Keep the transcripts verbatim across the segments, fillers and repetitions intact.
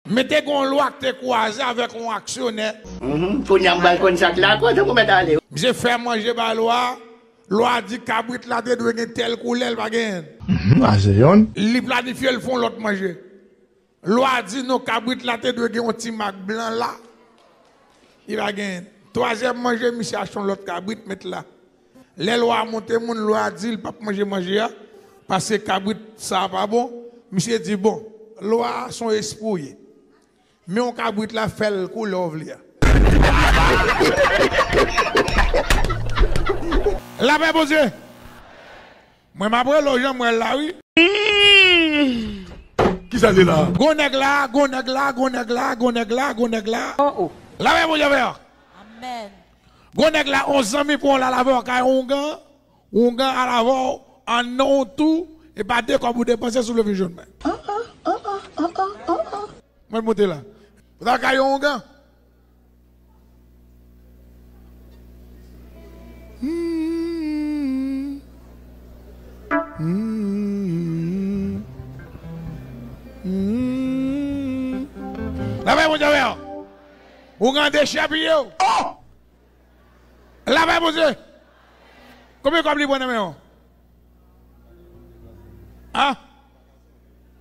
Men te gen yon lwa k te kwaze avèk yon aksyonè. Mhm. Kounye a m pral konn sa k lakòz pou mèt ale. Misye fè manje ba lwa a. Lwa a di kabrit la te dwe gen tèl koulè, l pa genyen. Mhm, a se yonn. Li planifye l fè yon lòt manje. Lwa a di non, kabrit la te dwe gen yon ti mak blan la. Li pa genyen. Twazyèm manje, misye achte yon lòt kabrit, met la. Lè lwa a monte moun, lwa a di l p ap manje manje a, paske kabrit sa a pa bon. Misye di, bon, lwa a se yon espri w ye. Men yon kabrit la, fè l koulè w vle a. Lapè Bondye! Mwen m ap rele w jan m wè l la, wi. Kisa l ye la? Gon nèg la, gon nèg la, gon nèg la, gon nèg la, gon nèg la. Oh, oh. Lapè Bondye avè w. Amèn. Gon nèg la, on zanmi pou w la avè w kay ongan, ongan al avè w an non tou, e pa de kòb ou depanse sou vle vin jwenn mwen. Mwen monte la. Ou ta ka yon ongan. Hmm. Hmm. Hmm. Lapè Bondye avè w. Ongan dechèpiye w. Oh! Lapè Bondye. Konbyen kòb li pran nan men w? An?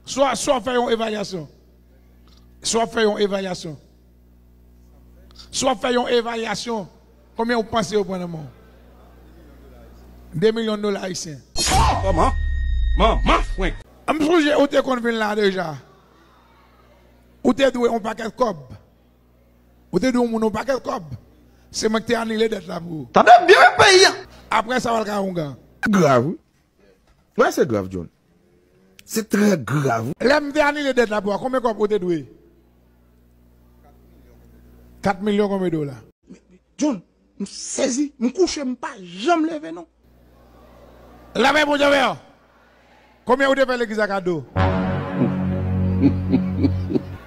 Si w, si w ap fè yon evalyasyon. Si w ap fè yon evalyasyon. Si w ap fè yon evalyasyon, konbyen ou panse yo pran nan men w? De milyon dola ayisyen. Kòman? Manman frenk. M sonje ou te konn vin la deja. Ou te dwe yon pakèt kòb. Ou te dwe yon moun yon pakèt kòb. Se mwen ki te anile dèt la pou ou. Tande byen, peyi a. Apre sa, w al ka ongan. Grav, wi. Wè, se grav, John. Se trè grav. Lè m te anile dèt la pou ou, konbyen kòb ou te dwe? Kat milyon konbyen dola? John, m sezi, m kouche, m pa janm leve, non. Lapè Bondye avè w. Konbyen ou te fè legliz la kado?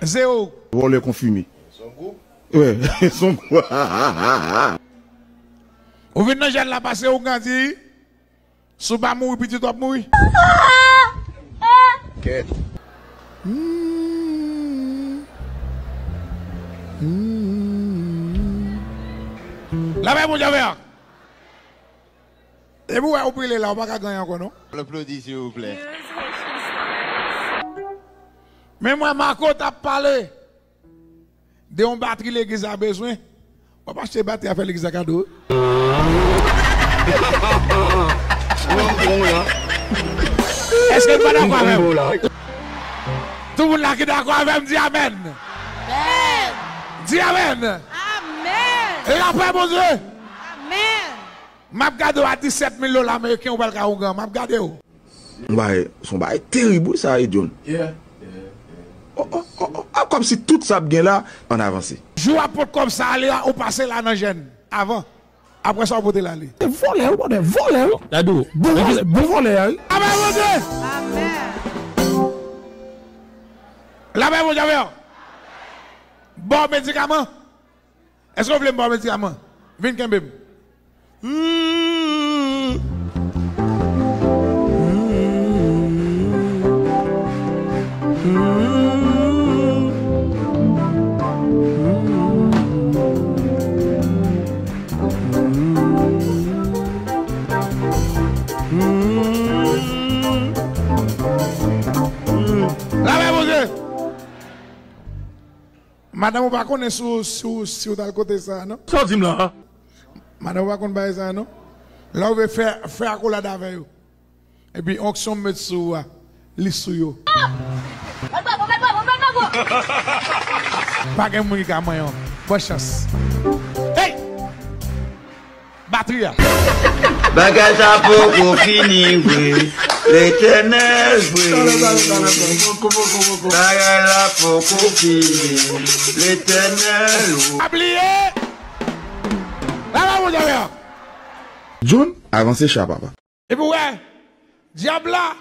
Zewo. Vòlè konfime. Wi, son gou. Ou vin nan jèn la pase ou grandi. Si w pa mouri, pitit w ap mouri. Kèt. Hmm. Hmm. Lapè Bondye avè w. Depi w wè ou pile la, ou pa ka ganyen ankò, non. Aplodi, silvouplè. Men mwen, Marco t ap pale de yon batri legliz la bezwen. W ap achte batri a fè legliz la kado. Èske n pa dakò avè m? Tout moun la ki dakò avè m, di amèn. Amèn. Di amèn. Amèn. Lapè Bondye. Amèn. M ap gade w a disèt mil dola ameriken, ou pral ka ongan. M ap gade w. Yon bagay, se yon bagay terib, wi, sa, wi, John. Yeah, yeah, yeah. Oh, oh, oh, oh. A, kòmsi tout sa ap gen la, ann avanse. Jou a pot kòb sa ale a, ou pase la nan jèn. Avan. Apre sa, ou pote l ale. Se vòlè, wi, bòdè, vòlè, wi. Dadou. Bon, bon vòlè, wi. Amèn, Bondye. Amèn. Lapè Bondye avè w. Ba w medikaman. Èske w vle m ba w medikaman? Vin kenbe m. Lapè Bondye. Madanm ou pa konnen si w, si w, si w t al kote sa a, non? Sa w di m la a? Madanm ou pa konn bagay sa a, non? Lè w vle fè, fè akolad avè yo. Epi onksyon m met sou ou a, li sou yo. Pa gen moun ki ka manyen w. Bòn chans. Hey! Batri a. Bagay sa poko fini vre. Letènèl vre. Bagay la poko fini. Letènèl. Pa bliye. La la, mon Dye. John, avanse cha, papa. Epi w wè, dyab la,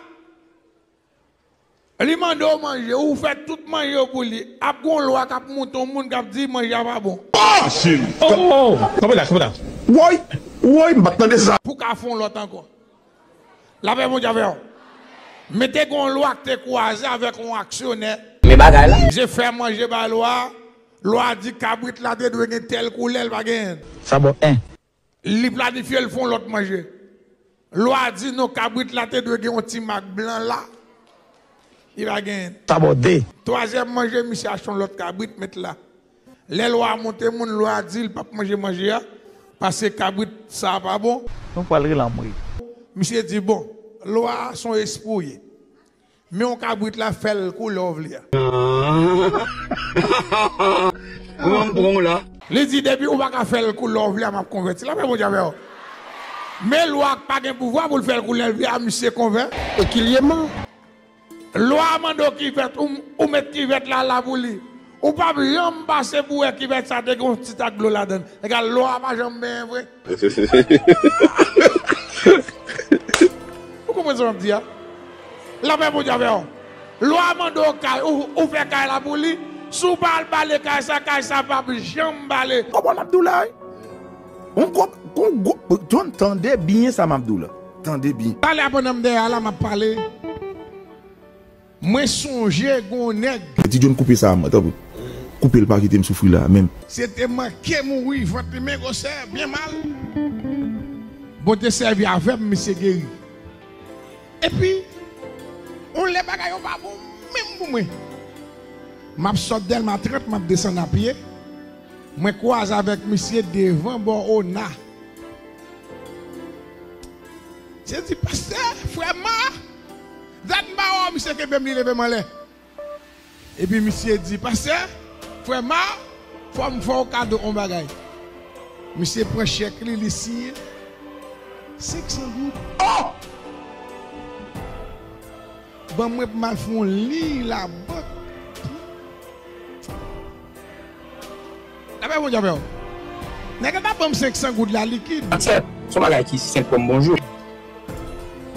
li mande w manje, ou fè tout manje yo pou li. Ap gon lwa k ap monte, yon moun k ap di manje a pa bon. Oh, cheri. Oh, oh, oh. Kanpe la, kanpe la. Woy, woy, m pa t tande sa. Pou ka fè yon lòt ankò. Lapè Bondye avè w. Men te gon lwa k te kwaze avèk yon aksyonè. Men bagay la. Misye fè manje bay Lwa. Lwa di kabrit la te dwe gen tèl koulè, l pa genyen. Sa bon, en. Li planifye l fè yon lòt manje. Lwa di non, kabrit la te dwe gen yon ti mak blan la. Li pa genyen. Sa bon, de. Twazyèm manje, misye achte yon lòt kabrit, met la. Lè Lwa monte moun, Lwa di l p ap manje manje a, paske kabrit sa a pa bon. Nou pral rele anmwe. Misye di, bon, Lwa se yon espri w ye. Men yon kabrit la, fè l koulè w vle a. Mwen m pran w la. Li di, depi ou pa ka fè l koulè w vle a, m ap konvèti. Lapè Bondye avè w. Men Lwa k pa gen pouvwa pou l fè l koulè l vle a, misye konvè. Ekilyèman. Lwa mande w kivèt, ou, ou met kivèt la la pou li. Ou p ap janm pase pou wè kivèt sa te gen yon ti tak dlo ladan l. Egal, Lwa pa janm benyen vre. Ou konprann sa m ap di a? Lapè Bondye avè w. Lwa mande w kay, ou, ou fè kay la pou li. Si w pa al bale kay sa, kay sa p ap janm bale. Kòman l ap di w la, wi? On kòp, on gwo, John, tande byen sa m ap di w la. Tande byen. Pale a pandan m dèyè a la, m ap pale. Mwen sonje gen yon nèg. Ti John, koupe sa a, mwen, tanpri. Koupe l, pa kite m soufri la a menm. Se te manke mouri, vant li men gwosè, byen mal. Bondye sèvi avè m, misye geri. Epi, yon lè bagay yo pa bon menm pou mwen. M ap sot Dèlma trant, m ap desann a pye. Mwen kwaze avèk misye devan bò Ona. Misye di, pastè, frè m a, dat m pa wè w, misye kenbe m, li leve m anlè. Epi misye di, pastè, frè m a, fò m fè w kado yon bagay. Misye pran chèk li, li siyen. Senk san goud. Oh! Ban mwen pou m al fè yon liy labank. Lapè Bondye avè w. Nèg la ta ban m senk san goud la likid. Pastè, se yon bagay ki senp kòm bonjou.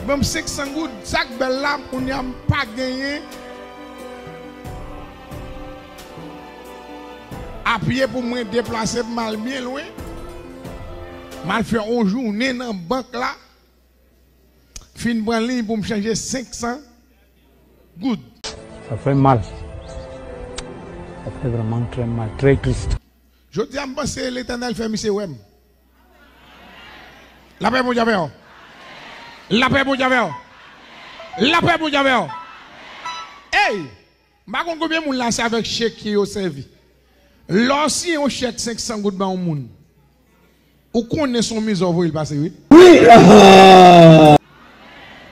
Ban m senk san goud, sa k bèl la, kounye a m pa genyen a pye pou mwen deplase pou m al byen lwen. M al fè yon jounen nan bank la. Fin pran liy pou m chanje senk san goud. Sa fè mal. Sa fè vrèman trè mal, trè tris. Jodi a, m panse Letènèl fè misye wè m. Lapè Bondye avè w. Lapè Bondye avè w. Lapè Bondye avè w. Ey! M pa konn konbyen moun la se avèk chèk ke yo sèvi. Lè w siyen yon chèk senk san goud ban yon moun, ou konnen se yon mizè w voye l pase, wi. Wi!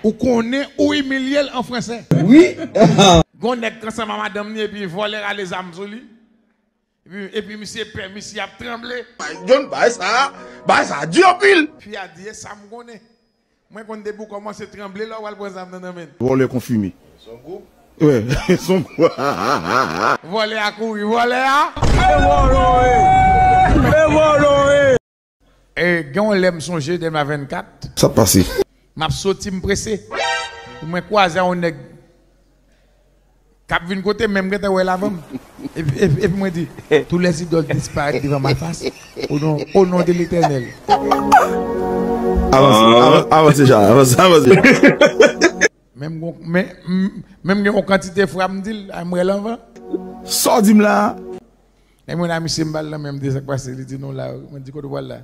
Ou konnen ou imilye l an fransè. Wi! Gen yon nèg k ansanm a madanm li epi vòlè rale zam sou li. Epi, epi misye pè, misye ap tranble. John, bagay sa, bagay sa di anpil. Fi a di, e sa m konnen. Mwen konn depi w kòmanse tranble lè w al pran zam nan nan men l. Vòlè konfime. Son gwoup. Wi, son gwoup. Vòlè a kouri, vòlè a. E vòlè w ye. E vòlè w ye. E gen yon lè m sonje, Dèlma vennkat. Sa pase. M ap soti, m prese. Mwen kwaze a yon nèg k ap vin kote m, men m gentan wè l avan m. Epi, epi, epi mwen di, tous les idoles disparaissent devant ma face. Au nom, au nom de l'Éternel. Avanse, avan-, avanse, Jean, avanse, avanse. Men m gon-, men, m, men m gen yon kantite fwa m di l, a, m wè l anvan. Sa w di m la a? Lè mwen a misye, m ba l nan men m, m di sa k pase, li di nou la, wi. Mwen di, kote w pral la?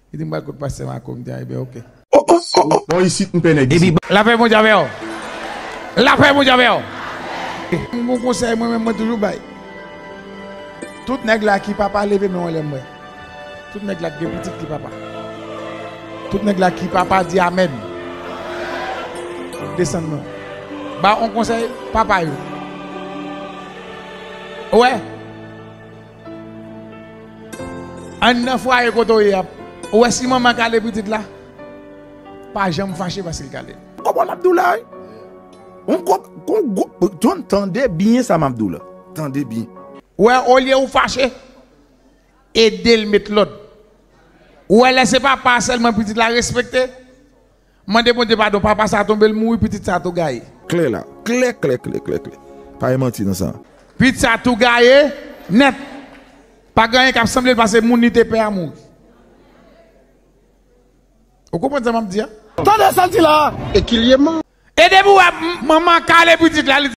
Li di, m pral kot pastè Marco, m di, a, ebyen, oke. Oh, oh, oh, oh. Bon, isit, m pè nèg isit. Lapè Bondye avè w. Lapè Bondye avè w. M gon konsèy, mwen menm, mwen toujou bay. Tout nèg la ki papa, leve men w anlè m wè. Tout nèg la ki gen pitit ki papa. Tout nèg la ki papa, di amèn. Desann non. Ba yon konsèy, papa yo. Ou wè? Anndan fwaye kote w ye a, ou wè si manman kale pitit la, pa janm fache paske l kale. Kòman l ap di w la, wi? On kòp, on gwo, John, tande byen sa m ap di w la. Tande byen. Ou wè, olye ou fache, ede l met lòd. Ou wè, lè se papa a sèlman pitit la respekte, mande Bondye padon, papa sa a tonbe, l mouri, pitit sa a tou gaye. Klè la. Klè, klè, klè, klè, klè. Pa gen manti nan sa. Pitit sa a tou gaye nèt. Pa gen anyen k ap sanble l pase moun li te pè a mouri. Ou konprann sa m ap di a? Tande sa l di la a. Ekilyèman. E depi w wè m-, manman kale pitit la, li